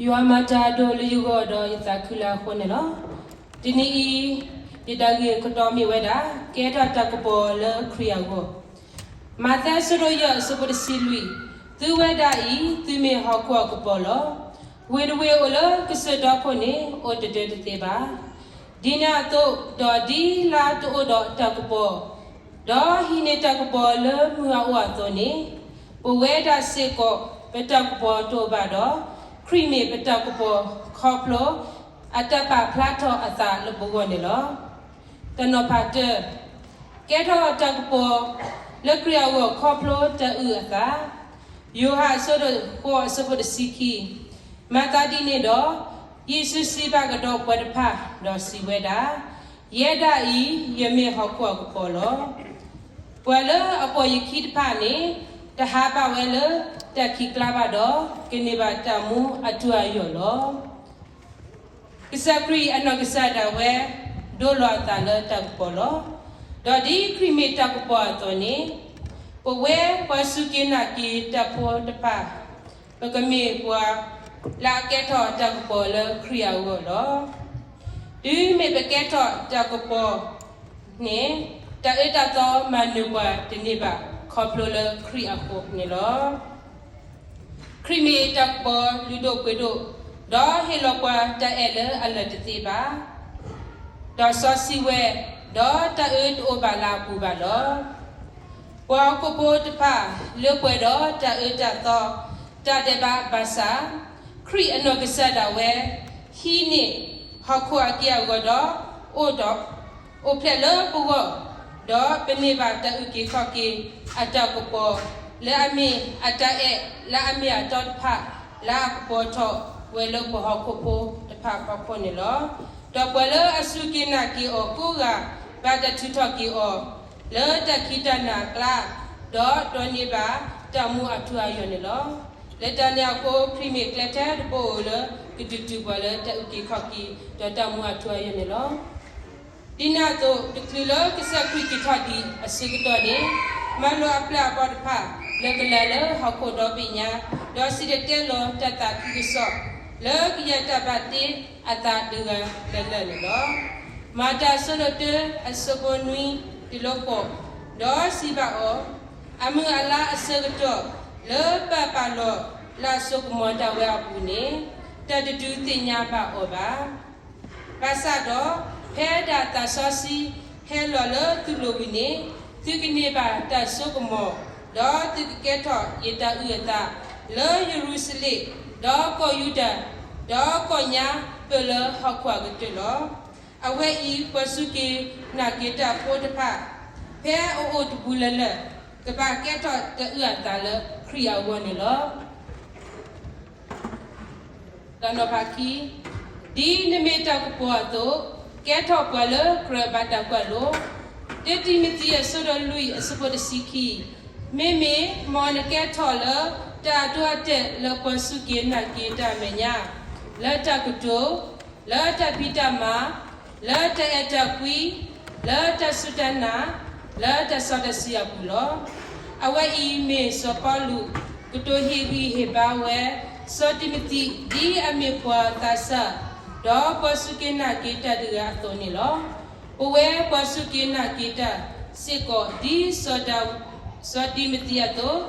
ယွၤမၤတၢ်အဒိၣ်လၢယဂီၢ်ဒီးယသးခုလၢအဃိန့ၣ်လီၤ. တနံၤအံၤ, ယတၢ်ဂ့ၢ်အကတီၢ်မ့ၢ်ဝဲဒၣ် ကဲထီၣ်တၢ်ကပီၤလၢခရံာ်အဂီၢ်. မးသဲအဆၢဒိၣ်ယဲၢ်အဆၢဖိတဆံလွံၢ်, သုဝဲဒၣ်အံၤ သုမ့ၢ်ဟီၣ်ခိၣ်အကပီၤလီၤ. ဝ့ၢ်တဝ့ၢ်အိၣ်လၢကစၢၢ်ဒီခိၣ်န့ၣ် အိၣ်တဒၢတသ့ဘၣ်. ဒ်န့ၣ်အသိး, ဒီးဒ်လါတအိၣ်ဒီးတၢ်ကပီၤ, ဒီးဟံးန့ၢ်တၢ်ကပီၤလၢမုၢ်အအိၣ်အသိးန့ၣ်, ပဝဲဒၣ်စ့ၢ်ကီး ပတၢ်ကပီၤတအိၣ်ဘၣ်ဒီး, ခရံာ်မ့ၢ်ပတၢ်ကပီၤခီဖျိ အတၢ်ပာ်ဖျါထီၣ်အသးလၢပဂီၢ်န့ၣ်လီၤ. တနီၤဖးတၢၢ်, ကဲထီၣ်တၢ်ကပီၤ လၢခရံာ်အဂီၢ်ခီဖျိတၢ်အုၣ်အသး, ယိၤဟၣ်အဆၢဒိၣ်ဃိးအဆၢဖိတဆံခံ, မၤသးဒ်န့ၣ်ဒီး, ယ့ၣ်ၡူးစံးဘၣ်ကဒီးပှၤတဖၣ်ဒီးစံးဝဲဒၣ်, ယဲဒၣ်အံၤ ယမ့ၢ်ဟီၣ်ခိၣ်အကပီၤလီၤ. ပှၤလၢအပိာ်ယခံတဖၣ်န့ၣ်, တဟးဘၣ်ဝဲလၢတၢ်ခံးကျါဘၣ်ဒီး, ကန့ၢ်ဘၣ်တၢ်မူအထူအယိာ်လီၤ. ကစၢ်ခရံာ်အနီၢ်ကစၢ်ဒၣ်ဝဲ ဒိလီၤအသးလၢတၢ်ကပီၤလီၤ. ဒီးဒ်ခရံာ်မ့ၢ်တၢ်ကပီၤအသိးန့ၣ်, ပဝဲပှၤစူၢ်က့ၤနာ်က့ၤတၢ်ဖိတဖၣ်, ပကမ့ၢ်ပှၤလၢအကဲထီၣ်တၢ်ကပီၤလၢခရံာ်အဂီၢ်လီၤ. တုၤမ့ၢ်ပကဲထီၣ်တၢ်ကပီၤန့ၣ်, တၢ်အၢတၢ်သီမၤနၢၤပှၤတန့ၢ်ဘၣ် ခီဖျိလၢခရံာ်အဃိန့ၣ်လီၤ. ခရံာ်မ့ၢ်တၢ်ကပီၤလုၢ်ဒိၣ်ပှ့ၤဒိၣ်, ဒီးဟ့ၣ်လီၤပှၤတၢ်အဲၣ်လၢအလၢာ်တသ့ဘၣ်, ဒီးစီဆှံဝဲ, ဒီးတၢ်အၢတအိၣ်ဘၣ်လၢအပူၤဘၣ်လီၤ. ပှၤဟီၣ်ခိၣ်ဖိတဖၣ်လၢပှဲၤဒီးတၢ်အၢတၢ်သီ, တၢ်ဒဲးဘးဘၣ်ဆၣ်, ခရံာ်အနီၢ်ကစၢ်ဒၣ်ဝဲ ဟံးန့ၢ်ဟီၣ်ခိၣ်အက့ၢ်အဂီၤဒီး, အိၣ်ဒီး, အိၣ်ဖျဲၣ်လၢပဂီၢ်, ဒီးပန့ၢ်ဘၣ်တၢ်အုၣ်က့ၤခီၣ်က့ၤအတၢ်ကပီၤ, လၢအမ့ၢ်အတၢ်အဲၣ်လၢအမ့ၢ်အတီတဖၣ်, လၢအကပီၤထီၣ်ဝဲလၢပှၤဟီၣ်ခိၣ်ဖိတဖၣ်အဖီခိၣ်န့ၣ်လီၤ. ဒီးပှၤလၢအစူၢ်က့ၤနာ်က့ၤအီၤကိးဂၤ, ဘၣ်တၢ်ထုးထီၣ်က့ၤအီၤ, လၢတၢ်ခံးတၢ်နၤအကျါ, ဒီးဒိးန့ၢ်ဘၣ်တၢ်မူအထူအယိာ်န့ၣ်လီၤ. လၢတၢ်န့ၣ်အဃိ ခရံာ်မ့ၢ်ကျဲထဲတဘိဧိၤလၢကဒုးတုၤပှၤလၢတၢ်အုၣ်က့ၤခီၣ်က့ၤ, ဒီးတၢ်မူအထူအယိာ်န့ၣ်လီၤ. ဒ်န့ၣ်အသိး တချုးလၢကစၢ်ခရံာ်က့ၤထီၣ်ဒံးအဆၢကတီၢ်န့ၣ်, မၢလိာ်အပျဲၢ်အဘီၣ်တဖၣ်လၢကလဲၤလၢဟီၣ်ခိၣ်ဒီဘ့ၣ်ညါ, ဒီးစံၣ်တဲၤတဲလီၤတၢ်သးခုကစီၣ်လၢကယဲၢ်တၢ်ဘၣ်တ့အသးတဂၤလၢ်လၢ်န့ၣ်လီၤ. မၤတၢ်အဆၢဒိၣ်တၢ အဆၢဖိနွံတုၤလၢဃိး, ဒီးစံးဘၣ်အီၤ, အမုၢ်အလါအဆၢကတီၢ်လၢပာ်ပာ်လီၤလၢအစိကမီၤဒၣ်ဝဲအပူၤန့ၣ်, တၢ်တဒုးသ့ၣ်ညါဘၣ်အီၤဘၣ်. ဘၣ်ဆၣ်ဒီး, ဖဲဒၣ်သးစီဆှံဟဲလီၤလၢသုလိၤဝံၤန့ၣ်, သုကန့ၢ်ဘၣ်တၢ်စိကမီၤ, ဒီးသုကကဲထီၣ်ယတၢ်အုၣ်အသး, လၢယရူၤၡလ့ၣ်, ဒီးကီၢ်ယူဒၤ, ဒီးကီၢ်ညါပၢၢ်လၢဟီၣ်ခိၣ်အကတၢၢ်လီၤ. အဝဲအံၤပှၤစူၢ်က့ၤနာ်က့ၤတၢ်ဖိတဖၣ်, ဖဲအအိၣ်တပူၤလၢ်လၢ်, ကဘၣ်ကဲထီၣ်တၢ်အုၣ်အသးလၢခရံာ်အဂီၢ်န့ၣ်လီၤ. တၢ်နီၤဖးခံ, ဒ်နမ့ၢ်တၢ်ကပီၤအသိး, ကဲထီၣ်ပှၤလၢကြၢးဘၣ်တၢ်ကွၢ်လိ, တံၤတံၤမသံးအဆၢဒိၣ်လွံၢ်အဆၢဖိတဆံခံ, မ့မ့ၢ်မ်နကဲထီၣ်လၢတၢ်အဒိအတဲာ်လၢပှၤစူၢ်က့ၤနာ်က့ၤတၢ်အမဲာ်ညါ, လၢတၢ်ကတိၤ, လၢတၢ်ဖံးတၢ်မၤ, လၢတၢ်အဲၣ်တၢ်ကွံ, လၢတၢ်စူၢ်တၢ်နာ်, လၢတၢ်စီတၢ်ဆှံအပူၤလီၤ. အဝဲအံၤမ့ၢ်စီၤပီလူး ကတိၤဟ့ၣ်ဂံၢ်ဟ့ၣ်ဘါဝဲ စီၤတံၤမသံး ဒ်အမ့ၢ်ပှၤသးစၢ်, ဒီးပှၤစူၢ်က့ၤနာ်က့ၤတၢ်တဂၤအသိးန့ၣ်လီၤ. ပဝဲပှၤစူၢ်က့ၤနာ်က့ၤတၢ်စ့ၢ်ကီး ဒ်စီၤတံၤမသံးအသိး,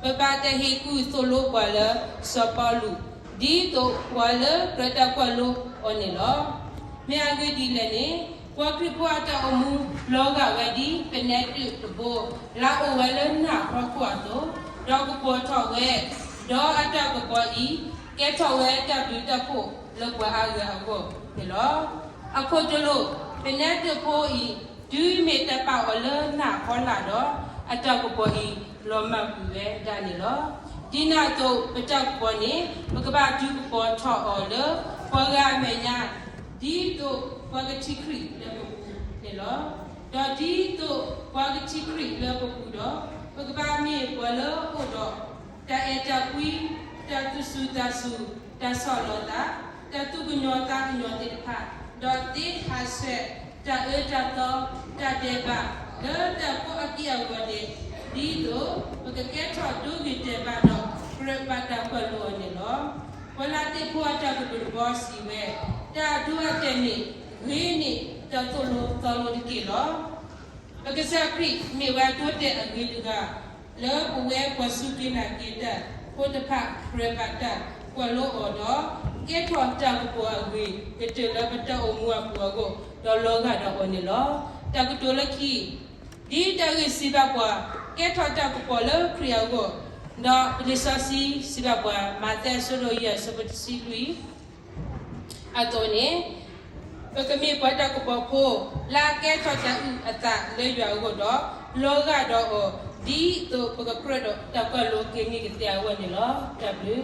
ပဘၣ်တၢ်ဟ့ၣ်ကူၣ်သိၣ်လိပှၤလၢစီၤပီလူး, ဒ်သိးပှၤလၢကြၢးတၢ်ကွၢ်လိအီၤန့ၣ်လီၤ. မ့ၢ်အဂ့ၢ်ဒ်လဲၣ်န့ၣ်, ပှၤခရံာ်ဖိအတၢ်အိၣ်မူလီၤဂာ်ဝဲဒ် ပနဲတၢၣ်တဘိ လၢအအိၣ်ဝဲလၢနၢ်ဟီၣ်ခိၣ်အသိး, ဒီးကပီၤထီၣ်ဝဲ, ဒီးအတၢ်ကပီၤအံၤ ကဲထီၣ်ဝဲတၢ်ဘျုးတၢ်ဖှိၣ်လၢပှၤအါဂၤအဂီၢ်န့ၣ်လီၤ. အခိၣ်တလိာ်, ပနဲတၢၣ်ဖိအံၤ တုၤမ့ၢ်တၢ်ပာ်အီၤလၢနၢ်ဟီၣ်ခိၣ်လၢ်ဒီး, အတၢ်ကပီၤအံၤလီၤမၢ်ကွံာ်ဝဲဒၣ်န့ၣ်လီၤ. ဒ်န့ၣ်အသိး ပတၢ်ကပီၤန့ၣ် ပကဘၣ်ဒုးကပီၤထီၣ်အီၤလၢပှၤဂၤအမဲာ်ညါ, ဒ်သိးပှၤကထံၣ်ခရံာ်လၢပပူၤန့ၣ်လီၤ. ဒီးဒ်သိးပှၤကထံၣ်ခရံာ်လၢပပူၤဒီး, ပကဘၣ်မ့ၢ်ပှၤလၢအအိၣ်ဒီး တၢ်အဲၣ်တၢ်ကွံ, တၢ်သူၣ်စူၤသးစူၤ, တၢ်ဆီၣ်လီၤသး, တၢ်သူၣ်ကညီၤသးကညီၤသ့ၣ်တဖၣ်, ဒီးသ့ဟးဆှဲးတၢ်အၢတၢ်သီ, တၢ်ဒဲးဘး, လၢတၢ်ကိးအက့ၢ်အဂီၤန့ၣ်, ဒ်သိးပကကဲထီၣ်ဒိဂ့ၤတဲာ်ဘၣ်ဒီး ကြၢးဘၣ်တၢ်ကွၢ်လိအီၤန့ၣ်လီၤ. ပှၤလၢတ့ဖိအတၢ်ကတိၤတဘီစံးဝဲ, တၢ်အဒိအတဲာ်န့ၣ် ဂ့ၤန့ၢ်တၢ်သိၣ်လိသီလိတက့ၢ်လီၤ. ပကစၢ်ခရံာ်မ့ၢ်ဝဲဒၣ်ဒိတဲာ်အဂ့ၤတဂၤ လၢပဝဲပှၤစူၢ်က့ၤနာ်က့ၤတၢ်ဖိတဖၣ် ကြၢးဘၣ်တၢ်ကွၢ်လိအီၤဒီး ကဲထီၣ်တၢ်ကပီၤအဂ့ၤကတၢၢ်လၢပတၢ်အိၣ်မူအပူၤအဂီၢ် ဒီးလီၤဂာ်ဒီးအီၤန့ၣ်လီၤ. တၢ်ကတိၤလၢခံ ဒ်တၢ်ဂ့ၢ်စံးဘၣ်ပှၤ, ကဲထီၣ်တၢ်ကပီၤလၢခရံာ်အဂီၢ်, ဒီးလံာ်စီဆှံစံးဘၣ်ပှၤ မးသဲအဆၢဒိၣ်ယဲၢ်အဆၢဖိတဆံလွံၢ် အသိးန့ၣ်, ပကမ့ၢ်ပှၤတၢ်ကပီၤဖိ လၢအကဲထီၣ်တၢ်အုၣ်အသးလၢယွၤအဂီၢ်ဒီး လီၤဂာ်ဒီးအီၤ ဒ်သိးပကကြၢးဒီးတၢ်ကွၢ်လိက့ၤန့ၢ်ကသ့အဂီၢ်န့ၣ်လီၤ. တၢ်ဘျုး